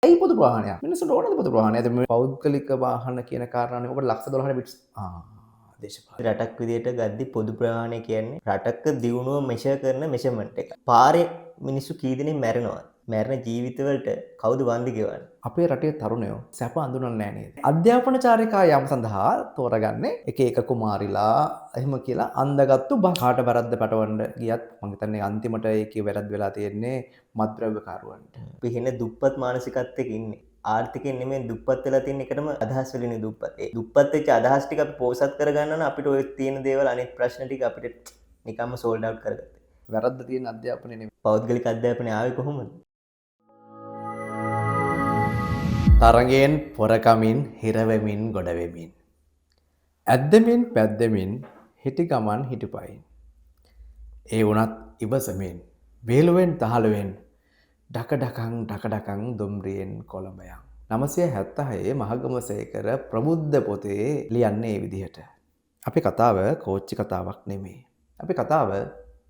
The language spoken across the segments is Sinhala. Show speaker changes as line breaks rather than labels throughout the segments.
ඇයි පොදු වාහනයක්? මිනිස්සුන්ට ඕනද පොදු වාහනය? දැන් මේ පෞද්ගලික වාහන කියන කාරණානේ ඔබට ලක්ෂ 12ට බිට්ස් දේශපාලන
රටක් විදියට ගද්දි පොදු ප්‍රවාහනය කියන්නේ රටක දියුණුව මෙෂර් කරන මෙෂර්මන්ට් එක. පාරේ මිනිස්සු කී දෙනෙක් මැරෙනවද? මැරෙන ජීවිතවලට කවුද වන්දි ගෙවන්නේ?
අපේ රටේ තරුණයෝ සැප අඳුනන්නේ නැහැ නේද? අධ්‍යාපන චාරිකා යාම සඳහා තෝරගන්නේ එක එක කුමාරිලා එහෙම කියලා අන්දගත්තු බස්. කාට වැරද්ද පටවන්න ගියත් මං හිතන්නේ අන්තිමට ඒකේ වැරද්ද වෙලා තියෙන්නේ මත්ද්‍රව්‍යකාරුවන්ට.
අපි හින දුප්පත් මානසිකත්වයක ඉන්නේ. ආර්ථිකයෙන් නෙමෙයි දුප්පත් වෙලා තියෙන එකටම අදහස් වලින් දුප්පත්. ඒ දුප්පත් වෙච්ච අදහස් ටික අපි පෝසත් කරගන්න නම් අපිට ඔය තියෙන දේවල් අනිත් ප්‍රශ්න ටික අපිට නිකම්ම සෝල්ඩ් අවුට් කරගත්තා.
වැරද්ද තියෙන අධ්‍යාපනය නෙමෙයි.
පෞද්ගලික අධ්‍යාපනය ආවේ කොහොමද?
තරඟයෙන් පොරකමින් හිරවෙමින් ගොඩවෙමින් ඇද්දමින් පැද්දමින් හිටි ගමන් හිටිපයින් ඒ වුණත් ඉවසමින් වේලුවෙන් තහලුවෙන් ඩකඩකං ඩකඩකං දුම්රියෙන් කොළඹයන්. 976 මහගමසේකර ප්‍රබුද්ධ පොතේ ලියන්නේ ඒ විදිහට. අපි කතාව කෝච්චි කතාවක් නෙමෙයි. අපි කතාව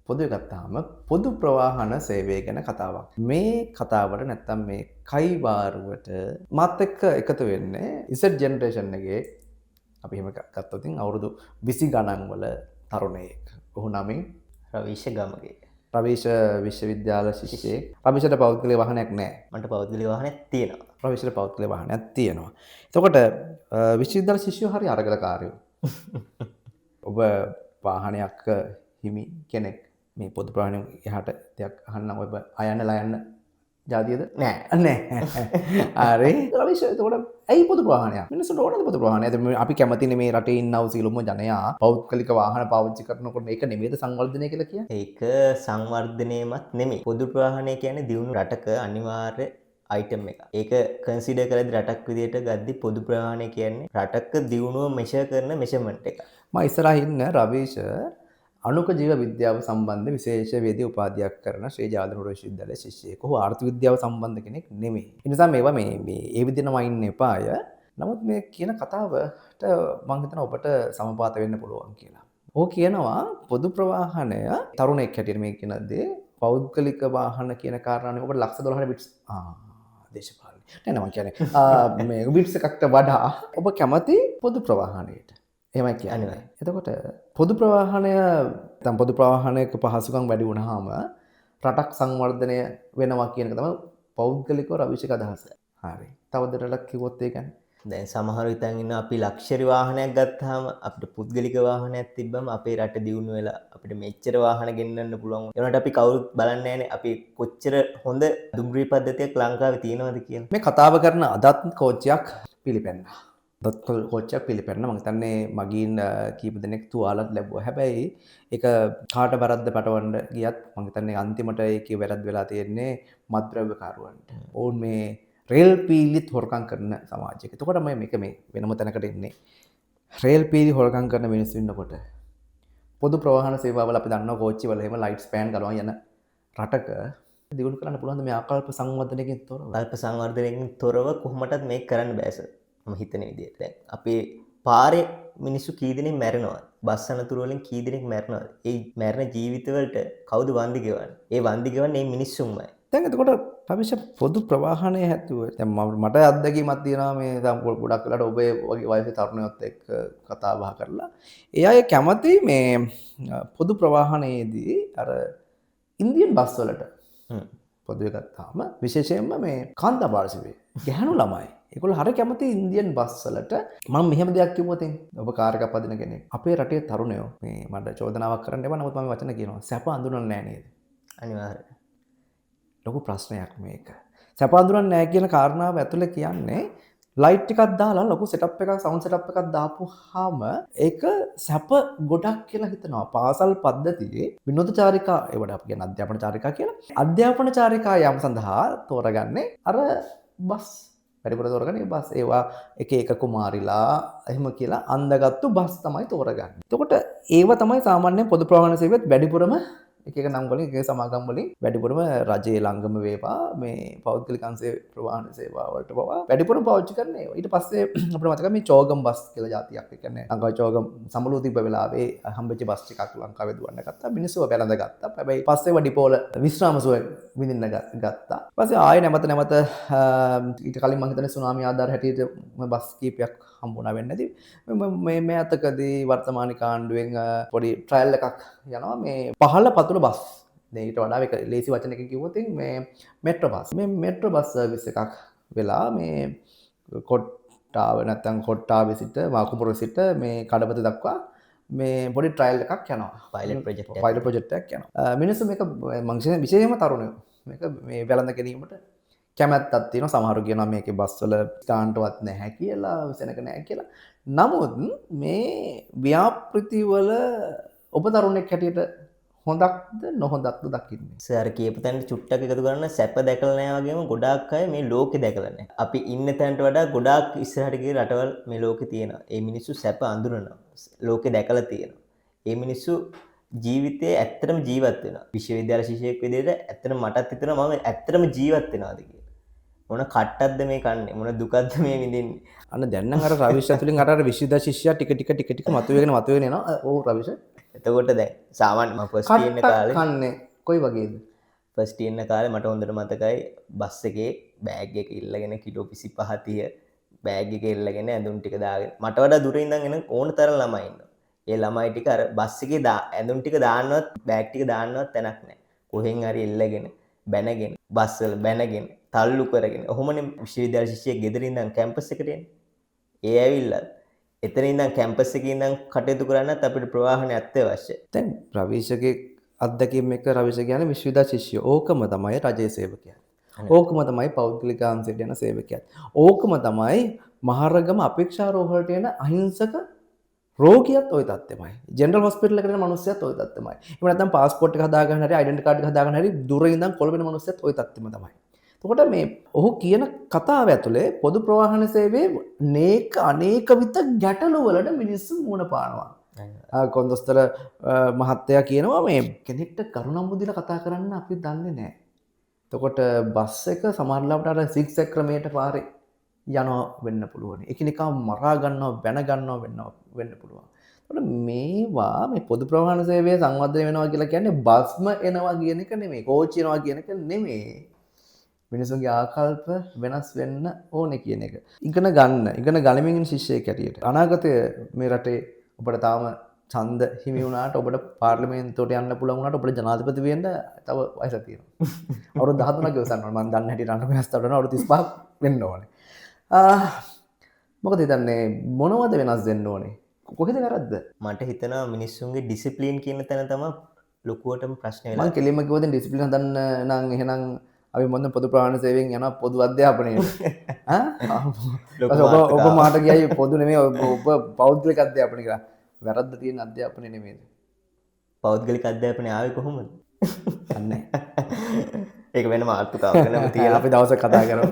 පොදුවේ ගත්තාම පොදු ප්‍රවාහන සේවය ගැන කතාවක්. මේ කතාවට නැත්තම් මේ කයිවාරුවට මාත් එක්ක එකතු වෙන්නේ ඉසෙට් ජෙනරේෂන් එකේ අපි එහෙම ගත්තොත් අවුරුදු 20 ගණන් වල තරුණයෙක්. ඔහු නමින්
රවීෂ ගමගේ.
රවීෂ විශ්වවිද්‍යාල ශිෂ්‍යයෙක්. රවීෂට පෞද්ගලික වාහනයක් නැහැ.
මට පෞද්ගලික වාහනයක් තියෙනවා.
රවීෂට පෞද්ගලික වාහනයක් තියෙනවා. එතකොට විශ්වවිද්‍යාල ශිෂ්‍යයෝ හරි අරගලකාරයෝ. ඔබ වාහනයක් හිමි කෙනෙක්. මේ පොදු ප්‍රවාහනයෙන් එහාට දෙයක් අහන්න ඔබ අයන්න ලයන්න ජාතියද?
නෑ.
නෑ. හරි. රවීෂ එතකොට ඇයි පොදු ප්‍රවාහනයක්? මිනිස්සුන්ට ඕනද පොදු ප්‍රවාහනය? දැන් අපි කැමතිනේ මේ රටේ ඉන්නව සියලුම ජනයා පෞද්ගලික වාහන පාවිච්චි කරනකොට ඒක නෙමෙයිද සංවර්ධනය කියලා කියන්නේ?
ඒක සංවර්ධනයමත් නෙමෙයි. පොදු ප්‍රවාහනය කියන්නේ දියුණු රටක අනිවාර්ය අයිටම් එක. ඒක කන්සිඩර් කරද්දි රටක් විදියට ගද්දි පොදු ප්‍රවාහනය කියන්නේ රටක දියුණුව මෙෂර් කරන මෙෂර්මන්ට් එක.
මම ඉස්සරහින් ඉන්න රවීෂ අණුක ජීව විද්‍යාව සම්බන්ධ විශේෂ වේදී උපාධියක් කරන ශ්‍රී ජයවර්ධනපුර විශ්වවිද්‍යාලයේ ශිෂ්‍යයෙක්. ඔහු ආර්ථික විද්‍යාව සම්බන්ධ කෙනෙක් නෙමෙයි. ඒ නිසා මේවා මේ මේ ඒ විදිහටම අයින්න එපාය. නමුත් මේ කියන කතාවට මං හිතනවා ඔබට සමපාත වෙන්න පුළුවන් කියලා. ඔහු කියනවා පොදු ප්‍රවාහනය තරුණයෙක් හැටියට මේ කියන දේ පෞද්ගලික වාහන කියන කාරණානේ ඔබට ලක්ෂ 12ට බිට්ස් දේශපාලනය. නෑ නෑ මං කියන්නේ මේ බිට්ස් එකකට වඩා ඔබ කැමති පොදු ප්‍රවාහනයට. එහෙමයි කියන්නේ.
අනිවාර්යයෙන්.
එතකොට පොදු ප්‍රවාහනය නැත්නම් පොදු ප්‍රවාහනයක පහසුකම් වැඩි වුණාම රටක් සංවර්ධනය වෙනවා කියන එක තමයි පෞද්ගලිකව රවිෂක අදහස. හරි. තවදුරටත් කිව්වොත් ඒ කියන්නේ
දැන් සමහරව හිතන් ඉන්නවා අපි ලක්ෂරි වාහනයක් ගත්තාම අපිට පුද්ගලික වාහනයක් තිබ්බම අපේ රට දියුණු වෙලා අපිට මෙච්චර වාහන ගෙන්නන්න පුළුවන්. ඒ වුණාට අපි කවුරුත් බලන්නේ නැහනේ අපි කොච්චර හොඳ දුම්රිය පද්ධතියක් ලංකාවේ තියෙනවද කියලා.
මේ කතාව කරන අදත් කෝච්චියක් පිළිපැන්නා. අදත් කෝච්චියක් පිළිපැන්න. මං හිතන්නේ මගින් කීප දෙනෙක් තුවාලත් ලැබුවා. හැබැයි ඒක කාට වැරද්ද පටවන්න ගියත් මං හිතන්නේ අන්තිමට ඒකේ වැරද්ද වෙලා තියෙන්නේ මත්ද්‍රව්‍යකාරුවන්ට. ඔවුන් මේ රේල් පීලිත් හොරකම් කරන සමාජයක. එතකොට මම මේක මේ වෙනම තැනකට එන්නේ. රේල් පීලි හොරකම් කරන මිනිස්සු ඉන්නකොට පොදු ප්‍රවාහන සේවාවල අපි දන්නවා කෝච්චි වල එහෙම ලයිට්ස් පෑන් ගලවන් යන රටක දියුණු කරන්න පුළුවන් ද මේ ආකල්ප සංවර්ධනයකින් තොරව?
ආකල්ප සංවර්ධනයකින් තොරව කොහොමටත් මේක කරන්න බෑ සර්. මම හිතන විදියට. දැන් අපේ පාරේ මිනිස්සු කී දෙනෙක් මැරෙනවද? බස් අනතුරු වලින් කී දෙනෙක් මැරෙනවද? ඒ මැරෙන ජීවිතවලට කවුද වන්දි ගෙවන්නේ? ඒ වන්දි ගෙවන්නේ මේ මිනිස්සුන්මයි.
දැන් එතකොට රවිෂ පොදු ප්‍රවාහනය හැදුව දැන් මට අත්දැකීමක් තියෙනවා මේ දැන් ගොඩක් වෙලාවට ඔබේ වගේ වයසේ තරුණයොත් එක්ක කතා බහ කරලා ඒ අය කැමති මේ පොදු ප්‍රවාහනයේදී අර ඉන්දියන් බස් වලට පොදුවේ ගත්තාම විශේෂයෙන්ම මේ කාන්තා පාර්ශවයේ ගැහැණු ළමයි ඒගොල්ලෝ හරි කැමති ඉන්දියන් බස් වලට. මම මෙහෙම දෙයක් කිව්වොත් ඔබ කාර් එකක් පදින කෙනෙක්. අපේ රටේ තරුණයෝ මේ මට චෝදනාවක් කරන්න එපා. නමුත් මම වචන කියනවා. සැප අඳුනන්නේ නැහැ නේද?
අනිවාර්යයෙන්.
ලොකු ප්‍රශ්නයක් මේක. සැප අඳුනන්නේ නැහැ කියන කාරණාව ඇතුලේ කියන්නේ ලයිට් ටිකක් දාලා ලොකු සෙටප් එකක් සවුන්ඩ් සෙටප් එකක් දාපුවාම ඒක සැප ගොඩක් කියලා හිතනවා. පාසල් පද්ධතියේ විනෝද චාරිකා ඒවට අපි කියන්නේ අධ්‍යාපන චාරිකා කියලා. අධ්‍යාපන චාරිකා යාම සඳහා තෝරගන්නේ අර බස්. වැඩිපුර තෝරගන්නේ බස්. ඒවා එක එක කුමාරිලා එහෙම කියලා අන්දගත්තු බස් තමයි තෝරගන්නේ. එතකොට ඒව තමයි සාමාන්‍යයෙන් පොදු ප්‍රවාහන සේවයත් වැඩිපුරම එක එක නම් වලින් එක එක සමාගම් වලින් වැඩිපුරම රජයේ ළඟම වේවා මේ පෞද්ගලික අංශයේ ප්‍රවාහන සේවා වලට පවා වැඩිපුරම පාවිච්චි කරන ඒවා. ඊට පස්සේ අපිට මතකයි මේ චෝගම් බස් කියලා ජාතියක්. ඒ කියන්නේ ලංකාවේ චෝගම් සමුළුව තිබ්බ වෙලාවේ හම්බෙච්ච බස් ටිකක් ලංකාවේ දුවන්න ගත්තා. මිනිස්සුව වැළඳ ගත්තා. හැබැයි පස්සේ ඒවා ඩිපෝ වල විශ්‍රාම සුව විඳින්න ගත්තා. ඊපස්සේ ආයෙ නැවත නැවත ඊට කලින් මං හිතන්නේ සුනාමි ආධාර හැටියට බස් කීපයක් හම්බුණා වෙන්නේ නැති. මේ මේ අතකදී වර්තමාන ආණ්ඩුවෙන් පොඩි ට්‍රයල් එකක් යනවා මේ පහළ පතුල බස්. දැන් ඊට වඩා ඒක ලේසි වචනකින් කිව්වොත් මේ මෙට්‍රෝ බස්. මේ මෙට්‍රෝ බස් සර්විස් එකක් වෙලා මේ කොට්ටාව නැත්තම් කොට්ටාවේ සිට මාකුඹුර සිට මේ කඩපත දක්වා මේ පොඩි ට්‍රයල් එකක් යනවා.
පයිලට් ප්‍රොජෙක්ට් එකක්.
පයිලට් ප්‍රොජෙක්ට් එකක් යනවා. මිනිස්සු මේක මං විශේෂයෙන්ම තරුණයෝ මේක මේ වැළඳ ගැනීමට කැමැත්තක් තියෙනවා. සමහරු කියනවා මේකේ බස් වල ස්ථානටවත් නැහැ කියලා, සෙනඟ නැහැ කියලා. නමුත් මේ ව්‍යාපෘති වල ඔබ තරුණයෙක් හැටියට හොඳක්ද නොහොඳක්ද දකින්නේ?
සර් අර කියපු තැනට චුට්ටක් එකතු කරන්න, සැප දැකලා නැහැ වගේම ගොඩාක් අය මේ ලෝකෙ දැකලා නැහැ. අපි ඉන්න තැනට වඩා ගොඩාක් ඉස්සරහට ගිය රටවල් මේ ලෝකෙ තියෙනවා. ඒ මිනිස්සු සැප අඳුරනවා. ලෝකෙ දැකලා තියෙනවා. ඒ මිනිස්සු ජීවිතේ ඇත්තටම ජීවත් වෙනවා. විශ්වවිද්‍යාල ශිෂ්‍යයෙක් විදිහට ඇත්තටම මටත් හිතෙනවා මම ඇත්තටම ජීවත් වෙනවාද කියලා. මොන කට්ටක්ද මේ කන්නේ, මොන දුකක්ද මේ විඳින්නේ.
අන්න දැන් නම් අර රවිෂ ඇතුලින් අර අර විශ්වවිද්‍යාල ශිෂ්‍යයා ටික ටික ටික ටික මතුවේගෙන මතුවේගෙන එනවා. ඔව් රවිෂ.
එතකොට දැන් සාමාන්‍ය මම ෆස්ට් ඉයර් ඉන්න කාලේ
කන්නේ කොයි වගේද?
ෆස්ට් ඉයර් ඉන්න කාලේ මට හොඳට මතකයි බස් එකේ බෑග් එක ඉල්ලගෙන කිලෝ 25 30 බෑග් එක ඉල්ලගෙන ඇඳුම් ටික දාගෙන මට වඩා දුර ඉඳන් එන ඕන තරම් ළමයි ඉන්නවා. ඒ ළමයි ටික අර බස් එකේ ඇඳුම් ටික දාන්නවත් බෑග් ටික දාන්නවත් තැනක් නැහැ. කොහෙන් හරි ඉල්ලගෙන බැනගෙන බස් වල බැනගෙන තල්ලු කරගෙන ඔහොමනේ විශ්වවිද්‍යාල ශිෂ්‍යයෙක් ගෙදර ඉඳන් කැම්පස් එකට එන්නේ. ඒ ඇවිල්ලා එතන ඉඳන් කැම්පස් එකේ ඉඳන් කටයුතු කරන්නත් අපිට ප්‍රවාහනය අත්‍යවශ්‍යයි.
දැන් රවිෂගේ අත්දැකීම් එක රවිෂ කියන්නේ විශ්වවිද්‍යාල ශිෂ්‍යයෝ. ඕකම තමයි රජයේ සේවකයා. ඕකම තමයි පෞද්ගලික අංශයට යන සේවකයාත්. ඕකම තමයි මහරගම අපේක්ෂා රෝහලට එන අහිංසක රෝගියත් ওই තත්ත්වෙමයි. ජෙනරල් හොස්පිටල් එකට යන මිනිස්සයත් ওই තත්ත්වෙමයි. එහෙම නැත්නම් පාස්පෝට් එක හදාගන්න හරි අයිඩෙන්ටි කාඩ් එක හදාගන්න හරි දුර ඉඳන් කොළඹ එන මිනිස්සයත් ওই තත්ත්වෙම තමයි. එතකොට මේ ඔහු කියන කතාව ඇතුලේ පොදු ප්‍රවාහන සේවයේ අනේක විත ගැටලු වලට මිනිස්සු මුහුණ පානවා. කොන්දොස්තර මහත්තයා කියනවා මේ කෙනෙක්ට කරුණම්බු දීලා කතා කරන්න අපි දන්නේ නැහැ. එතකොට බස් එක සමහර ලාවට අර සිග්සැග් ක්‍රමයට පාරේ යනවා වෙන්න පුළුවන්. එකිනෙකා මරා ගන්නවා, බැන ගන්නවා වෙන්න පුළුවන්. එතකොට මේවා මේ පොදු ප්‍රවාහන සේවය සංවර්ධනය වෙනවා කියලා කියන්නේ බස්ම එනවා කියන එක නෙමෙයි, කෝච්චි එනවා කියන එක නෙමෙයි. මිනිසුන්ගේ ආකල්ප වෙනස් වෙන්න ඕනේ කියන එක. ඉගෙන ගන්න, ඉගෙන ගනිමින් ඉන්න ශිෂ්‍යයෙක් හැටියට අනාගතය මේ රටේ ඔබට තාම ඡන්ද හිමි වුණාට ඔබට පාර්ලිමේන්තුවට යන්න පුළුවන් වුණාට ඔබට ජනාධිපති වෙන්න තව වයසක් තියෙනවා. අවුරුදු 13ක් ඉවසන්න ඕනේ. මම දන්න හැටියට අන්න වයසට වඩා අවුරුදු 35ක් වෙන්න ඕනේ. මොකද හිතන්නේ මොනවද වෙනස් වෙන්න ඕනේ? කොහෙද වැරද්ද?
මට හිතෙනවා මිනිස්සුන්ගේ ඩිසිප්ලින් කියන තැන තමයි ලොකුවටම ප්‍රශ්නේ වෙලා.
මං කෙලින්ම කිව්වොත් ඩිසිප්ලින් හදන්න නම් එහෙනම් අපි මොන පොදු ප්‍රවාහන සේවයෙන් යනවා පොදු අධ්‍යාපනයට. ඔබ මාට කියයි පොදු නෙමෙයි ඔබ පෞද්ගලික අධ්‍යාපනය කියලා. වැරද්ද තියෙන අධ්‍යාපනය නෙමෙයිද?
පෞද්ගලික අධ්‍යාපනය ආවේ කොහොමද?
අන්නේ.
ඒක වෙනම මාතෘකාවක් වෙනම තියලා
අපි දවසක් කතා කරමු.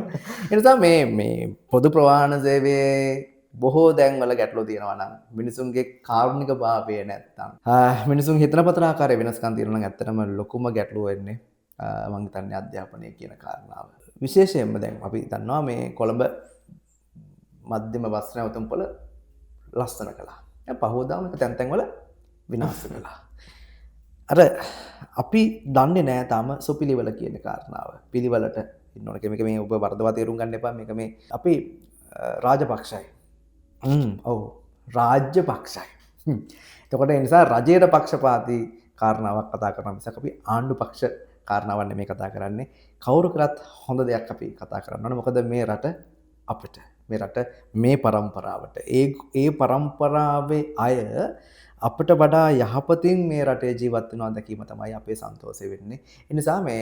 ඒ නිසා මේ මේ පොදු ප්‍රවාහන සේවයේ බොහෝ දැන්වල ගැටලු තියෙනවා නම් මිනිසුන්ගේ කාරුණික භාවය නැත්තම් මිනිසුන් හිතන පතන ආකාරයේ වෙනස්කම් තියෙනවා නම් ඇත්තටම ලොකුම ගැටලුව වෙන්නේ මං හිතන්නේ අධ්‍යාපනය කියන කාරණාව. විශේෂයෙන්ම දැන් අපි දන්නවා මේ කොළඹ මධ්‍යම බස් නැවතුම්පොළ ලස්සන කළා. දැන් පහුවදාම එක තැන් තැන්වල විනාශ කළා. අර අපි දන්නේ නෑ තාම සුපිලිවල කියන කාරණාව. පිළිවෙලට ඉන්න ඕන. මේක මේ ඔබ වරදවා තේරුම් ගන්න එපා. මේක මේ අපි රාජපක්ෂයි. ඔව් රාජ්‍ය පක්ෂයි. එතකොට ඒ නිසා රජයට පක්ෂපාතී කාරණාවක් කතා කරනවා මිසක් අපි ආණ්ඩු පක්ෂ කාරණාවක් නෙමෙයි කතා කරන්නේ. කවුරු කරත් හොඳ දෙයක් අපි කතා කරන්න ඕනේ. මොකද මේ රට අපිට, මේ රට මේ පරම්පරාවට, ඒ පරම්පරාවේ අය අපට වඩා යහපතින් මේ රටේ ජීවත් වෙනවා දැකීම තමයි අපේ සන්තෝෂය වෙන්නේ. ඒ නිසා මේ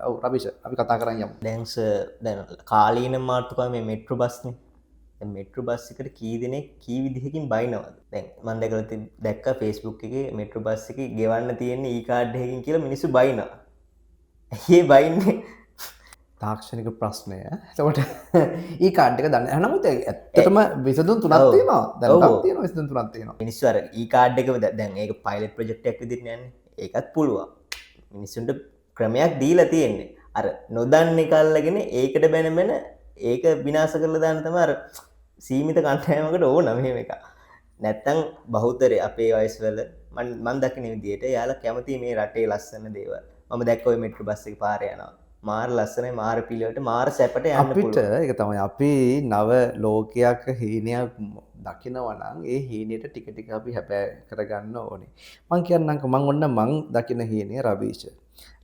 ඔව් රවිෂ අපි කතා කරන් යමු.
දැන් සර් දැන් කාලීන මාතෘකාව මේ මෙට්‍රෝ බස්නේ. දැන් මෙට්‍රෝ බස් එකට කී දෙනෙක් කී විදිහකින් බයිනවද? දැන් මම දැකලා දැක්කා Facebook එකේ මෙට්‍රෝ බස් එකේ ගෙවන්න තියෙන ඊ කාඩ් එකකින් කියලා මිනිස්සු බයිනවා. ඇයි ඒ බයින්නේ?
තාක්ෂණික ප්‍රශ්නය. එතකොට ඊ කාඩ් එක දන්නේ නැහැ. නමුත් ඇත්තටම විසඳුම් තුනක් තියෙනවා. දැන් තියෙනවා විසඳුම් තුනක් තියෙනවා.
මිනිස්සු අර ඊ කාඩ් එක දැන් ඒක පයිලට් ප්‍රොජෙක්ට් එකක් විදිහට යන්නේ. ඒකත් පුළුවන්. මිනිස්සුන්ට ක්‍රමයක් දීලා තියෙන්නේ. අර නොදන්න එක අල්ලගෙන ඒකට බැන බැන ඒක විනාශ කරලා දාන්න තමයි අර සීමිත කණ්ඩායමකට ඕන මෙහෙම එකක්. නැත්තම් බහුතරය අපේ වයස්වල මං දකින විදිහට එයාලා කැමති මේ රටේ ලස්සන දේවල්. මම දැක්ක ඔය මෙට්‍රෝ බස් එක පාරේ යනවා. මාර ලස්සනයි, මාර පිළිවෙලට, මාර සැපට යන්න
අපිට
පුළුවන්.
ඒක තමයි අපි නව ලෝකයක් හීනයක් දකිනවා නම් ඒ හීනයට ටික ටික අපි හැබෑ කරගන්න ඕනේ. මං කියන්නම්කෝ, මං ඔන්න මං දකින හීනය රවීෂ.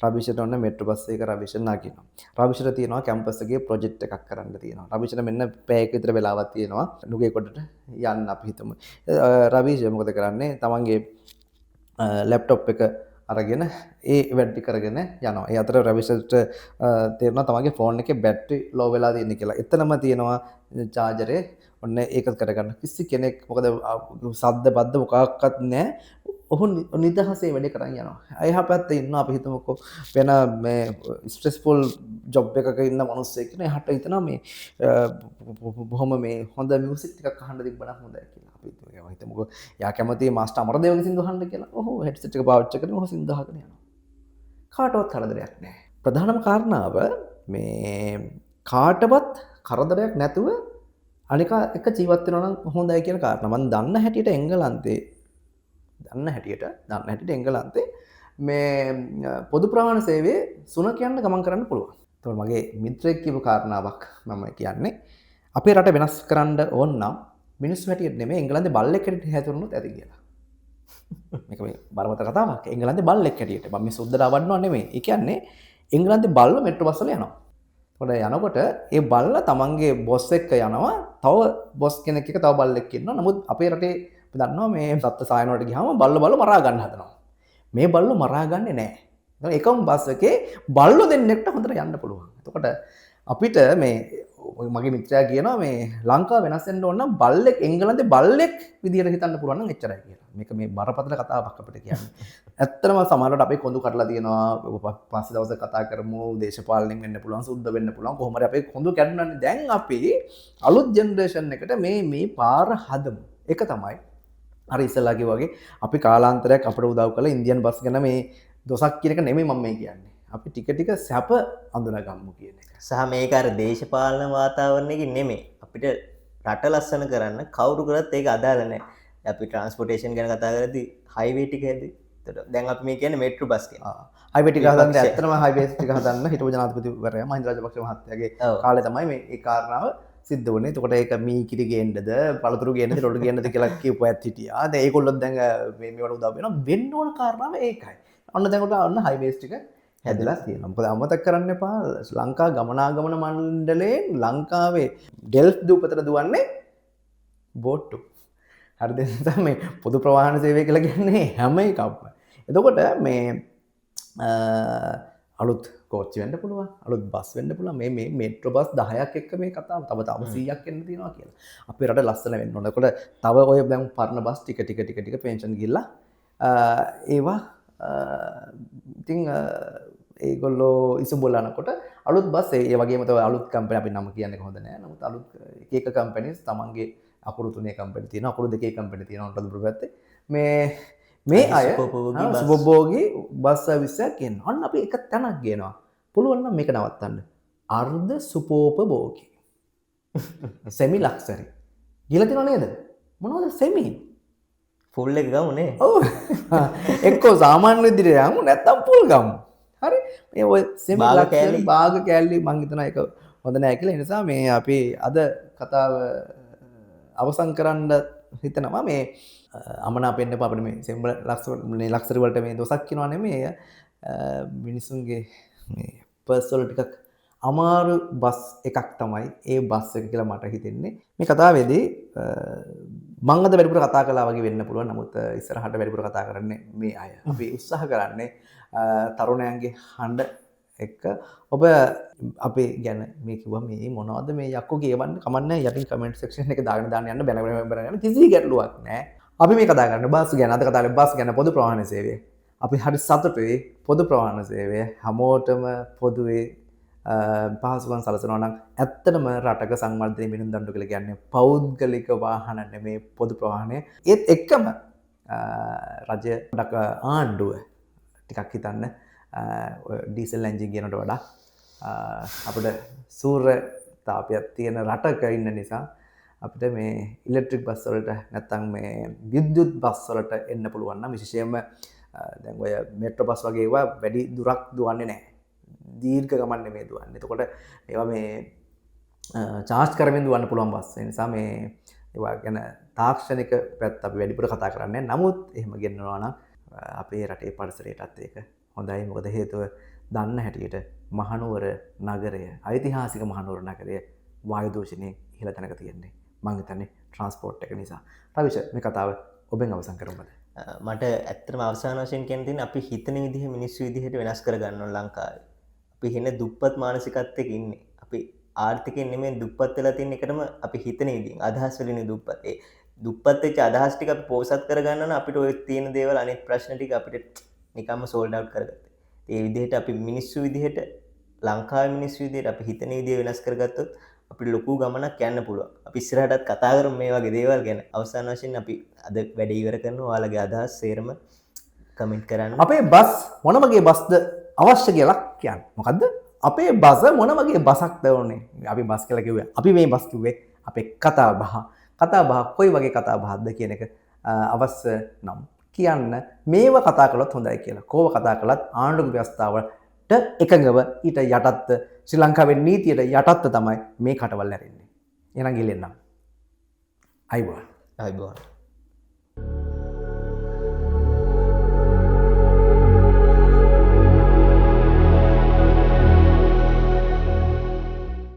රවීෂට ඔන්න මෙට්‍රෝ බස් එක රවීෂ නගිනවා. රවීෂට තියෙනවා කැම්පස් එකේ ප්‍රොජෙක්ට් එකක් කරන්න තියෙනවා. රවීෂට මෙන්න පැයක විතර වෙලාවක් තියෙනවා නුගේගොඩට යන්න අපි හිතමු. රවීෂ මොකද කරන්නේ? තමන්ගේ ලැප්ටොප් එක අරගෙන ඒ වැඩ ටික කරගෙන යනවා. ඒ අතර රවිෂට තේරෙනවා තමන්ගේ ෆෝන් එකේ බැටරි ලෝ වෙලා තියෙන කියලා. එතනම තියෙනවා චාර්ජරේ. ඔන්න ඒක කරගන්න. කිසි කෙනෙක් මොකද සද්ද බද්ද මොකක්වත් නැහැ. ඔහු නිදහසේ වැඩ කරන් යනවා. එහා පැත්තේ ඉන්නවා අපි හිතමුකෝ වෙන මේ ස්ට්‍රෙස්ෆුල් ජොබ් එකක ඉන්න මිනිස්සෙක් ඉන්නවා. එහාට හිතනවා මේ බොහොම මේ හොඳ මියුසික් ටිකක් අහන්න තිබ්බනම් හොඳයි කියලා. අපි හිතමුකෝ එයා කැමති මාස්ටර් අමරදේවගේ සින්දු අහන්න කියලා. ඔහු හෙඩ්සෙට් එක පාවිච්චි කරගෙන ඔහු සින්දු අහගෙන යනවා. කාටවත් කරදරයක් නැහැ. ප්‍රධානම කාරණාව මේ කාටවත් කරදරයක් නැතුව අනිකා එක ජීවත් වෙනවා නම් හොඳයි කියන කාරණා. මම දන්න හැටියට එංගලන්තේ දන්න හැටියට එංගලන්තේ මේ පොදු ප්‍රවාහන සේවයේ සුනඛයන්ට ගමන් කරන්න පුළුවන්. එතකොට මගේ මිත්‍රයෙක් කියපු කාරණාවක් මම කියන්නේ. අපේ රට වෙනස් කරන්න ඕන නම් මිනිස්සු හැටියට නෙමෙයි එංගලන්තේ බල්ලෙක් හැටියට හැසිරුණොත් ඇති කියලා. මේක මේ බරපතල කතාවක්. එංගලන්තේ බල්ලෙක් හැටියට. මම මේ සුද්දට අවඩනවා නෙමෙයි. ඒ කියන්නේ එංගලන්තේ බල්ලෝ මෙට්‍රෝ බස් වල යනවා. එතකොට යනකොට ඒ බල්ලා තමන්ගේ බොස් එක්ක යනවා. තව බොස් කෙනෙක් එක්ක තව බල්ලෙක් ඉන්නවා. නමුත් අපේ රටේ අපි දන්නවා මේ සත්ත්ව සායන වලට ගියාම බල්ලෝ බල්ලෝ මරා ගන්න හදනවා. මේ බල්ලෝ මරා ගන්නෙ නෑ. එතකොට එකම බස් එකේ බල්ලෝ දෙන්නෙක්ට හොඳට යන්න පුළුවන්. එතකොට අපිට මේ මගේ මිත්‍රයා කියනවා මේ ලංකාව වෙනස් වෙන්න ඕන නම් බල්ලෙක් එංගලන්තේ බල්ලෙක් විදියට හිතන්න පුළුවන් නම් එච්චරයි කියලා. මේක මේ බරපතල කතාවක් අපිට කියන්නේ. ඇත්තටම සමහරවිට අපේ කොඳු කඩලා තියෙනවා. පස්සේ දවසක කතා කරමු. දේශපාලනයෙන් වෙන්න පුළුවන්, සුද්ධ වෙන්න පුළුවන්. කොහොම හරි අපේ කොඳු කැඩුණානේ. දැන් අපි අලුත් ජෙනරේෂන් එකට මේ මේ පාර හදමු. ඒක තමයි අර ඉස්සෙල්ලා කිව්වා වගේ අපි කාලාන්තරයක් අපිට උදව් කළ ඉන්දියන් බස් ගැන මේ දොසක් කියන එක නෙමෙයි මම මේ කියන්නේ. අපි ටික ටික සැප අඳුනගමු කියන එක.
සහ මේක අර දේශපාලන වාතාවරණයකින් නෙමෙයි. අපිට රට ලස්සන කරන්න කවුරු කරත් ඒක අදාළ නැහැ. අපි ට්‍රාන්ස්පෝර්ටේෂන් ගැන කතා කරද්දී හයිවේ ටික හැදුවේ. එතකොට දැන් අපි මේ කියන්නේ මෙට්‍රෝ බස් ගැන.
හයිවේ ටික හදන්න ඇත්තටම හයිවේ ටික හදන්න හිටපු ජනාධිපතිවරයා මහින්ද රාජපක්ෂ මහත්තයාගේ කාලේ තමයි මේ ඒ කාරණාව සිද්ධ වුණේ. එතකොට ඒක මී කිරි ගේන්නද, පළතුරු ගේන්නද, රොඩු ගේන්නද කියලා කියපු අයත් හිටියා. දැන් ඒගොල්ලොත් දැන් මේ මේවට උදව් වෙනවා. වෙන්න ඕන කාරණාව ඒකයි. ඔන්න දැන් ඔන්න හයිවේස් ටික හැදලා තියෙනවා. මොකද අමතක කරන්න එපා ලංකා ගමනාගමන මණ්ඩලයෙන් ලංකාවේ ඩෙල්ෆ් දූපතට දුවන්නේ බෝට්ටු. හරිද? ඒ නිසා මේ පොදු ප්‍රවාහන සේවය කියලා කියන්නේ හැම එකක්ම. එතකොට මේ අලුත් කෝච්චි වෙන්න පුළුවන්, අලුත් බස් වෙන්න පුළුවන්. මේ මේ මෙට්‍රෝ බස් 10ක් එක්ක මේ කතාව තව තව 100ක් එන්න තියෙනවා කියලා. අපේ රට ලස්සන වෙන්න ඕන. එතකොට තව ඔය දැන් පරණ බස් ටික ටික ටික ටික පෙන්ෂන් ගිහිල්ලා ඒවා ඉතින් ඒගොල්ලෝ ඉසුඹලා යනකොට අලුත් බස් ඒ වගේම තව අලුත් කම්පැනි අපි නම කියන්නේ හොඳ නෑ. නමුත් අලුත් එක එක කම්පැනිස් තමන්ගේ අකුරු තුනේ කම්පැනි තියෙනවා, අකුරු දෙකේ කම්පැනි තියෙනවා අනුරාධපුර පැත්තේ. මේ මේ අය සුපෝභෝගී බස් සර්විස් එකක් ගේනවා. අන්න අපි එක තැනක් ගේනවා. පුළුවන් නම් මේක නවත්තන්න. අර්ධ සුපෝපභෝගී. සෙමි ලක්සරි. ගිහලා තියෙනව නේද? මොනවද සෙමි?
ෆුල් එක ගමු නේ.
ඔව්. එක්කෝ සාමාන්‍ය විදිහට යමු නැත්නම් ෆුල් ගමු. හරි. මේ ඔය සෙමි ලක්සරි භාග කෑලි මං හිතනවා ඒක හොඳ නෑ කියලා. ඒ නිසා මේ අපි අද කතාව අවසන් කරන්න හිතනවා. මේ අමනාප වෙන්න එපා අපිට මේ සෙම්බ ලක්සරි ලක්සරි වලට මේ දොසක් කියනවා නෙමෙයි. මිනිසුන්ගේ මේ පර්ස් වල ටිකක් අමාරු බස් එකක් තමයි ඒ බස් එක කියලා මට හිතෙන්නේ. මේ කතාවේදී මං අද වැඩිපුර කතා කළා වගේ වෙන්න පුළුවන්. නමුත් ඉස්සරහට වැඩිපුර කතා කරන්නේ මේ අය. අපි උත්සාහ කරන්නේ තරුණයන්ගේ හඬ එක්ක ඔබ අපේ ගැන මේ කිව්වා මේ මොනවද මේ යක්කෝ කියවන්න කමන්නේ යටින් කමෙන්ට් සෙක්ෂන් එක දාගෙන දාන්න යන්න බැන බැන බැන යන්න කිසි ගැටලුවක් නෑ. අපි මේ කතා කරන්නේ බස් ගැන. අද කතා කරන්නේ බස් ගැන පොදු ප්‍රවාහන සේවය. අපි හරි සතුටුයි පොදු ප්‍රවාහන සේවය හැමෝටම පොදුවේ පහසුකම් සලසනවා නම් ඇත්තටම රටක සංවර්ධනය මිනුම් දණ්ඩු කියලා කියන්නේ පෞද්ගලික වාහන නෙමේ පොදු ප්‍රවාහනය. ඒත් එක්කම රජය පොඩක් ආණ්ඩුව ටිකක් හිතන්න ඩීසල් එන්ජින් කියනට වඩා අපිට සූර්ය තාපයක් තියෙන රටක ඉන්න නිසා අපිට මේ ඉලෙක්ට්‍රික් බස් වලට නැත්තම් මේ විද්‍යුත් බස් වලට එන්න පුළුවන් නම් විශේෂයෙන්ම දැන් ඔය මෙට්‍රෝ බස් වගේ ඒවා වැඩි දුරක් දුවන්නේ නැහැ. දීර්ඝ ගමන් නෙමෙයි දුවන්නේ. එතකොට ඒවා මේ චාර්ජ් කරමින් දුවන්න පුළුවන් බස්. ඒ නිසා මේ ඒවා ගැන තාක්ෂණික පැත්ත අපි වැඩිපුර කතා කරන්නේ නැහැ. නමුත් එහෙම ගෙන්නනවා නම් අපේ රටේ පරිසරයටත් ඒක හොඳයි. මොකද හේතුව දන්න හැටියට මහනුවර නගරය, ඓතිහාසික මහනුවර නගරය වායු දූෂණයේ ඉහළ තැනක තියෙන්නේ. මං හිතන්නේ ට්‍රාන්ස්පෝර්ට් එක නිසා. රවිෂ, මේ කතාව ඔබෙන් අවසන් කරමුද?
මට ඇත්තටම අවසාන වශයෙන් කියන්න තියෙන්නේ අපි හිතන විදිහ මිනිස්සු විදිහට වෙනස් කරගන්න ඕන ලංකාවේ. අපි හින දුප්පත් මානසිකත්වයක ඉන්නේ. අපි ආර්ථිකයෙන් නෙමෙයි දුප්පත් වෙලා තියෙන එකටම අපි හිතන විදිහෙන් අදහස් වලින් දුප්පත්. ඒ දුප්පත් වෙච්ච අදහස් ටික අපි පෝසත් කරගන්න නම් අපිට ඔය තියෙන දේවල් අනිත් ප්‍රශ්න ටික අපිට නිකම්ම සෝල්ඩ් අවුට් කරගත්තා. ඒ විදිහට අපි මිනිස්සු විදිහට ලංකාවේ මිනිස්සු විදිහට අපි හිතන විදිහ වෙනස් කරගත්තොත් අපිට ලොකු ගමනක් යන්න පුළුවන්. අපි ඉස්සරහටත් කතා කරමු මේ වගේ දේවල් ගැන. අවසාන වශයෙන් අපි අද වැඩ ඉවර කරනවා. ඔයාලගේ අදහස් සේරම කමෙන්ට් කරන්න.
අපේ බස් මොන වගේ බස්ද අවශ්‍ය කියලා කියන්න. මොකද්ද? අපේ බස මොන වගේ බසක්ද ඕනේ? අපි බස් කියලා කිව්වේ. අපි මේ බස් කිව්වේ අපේ කතා බහ. කතා බහ කොයි වගේ කතා බහක්ද කියන එක අවශ්‍ය නම් කියන්න. මේව කතා කළොත් හොඳයි කියලා. කෝව කතා කළත් ආණ්ඩුක ව්‍යවස්ථාවට එකඟව ඊට යටත්ව ශ්‍රී ලංකාවේ නීතියට යටත්ව තමයි මේ කටවල් ඇරෙන්නේ. එහෙනම් ගිහින් එන්නම්. අයිබෝවන්.
අයිබෝවන්.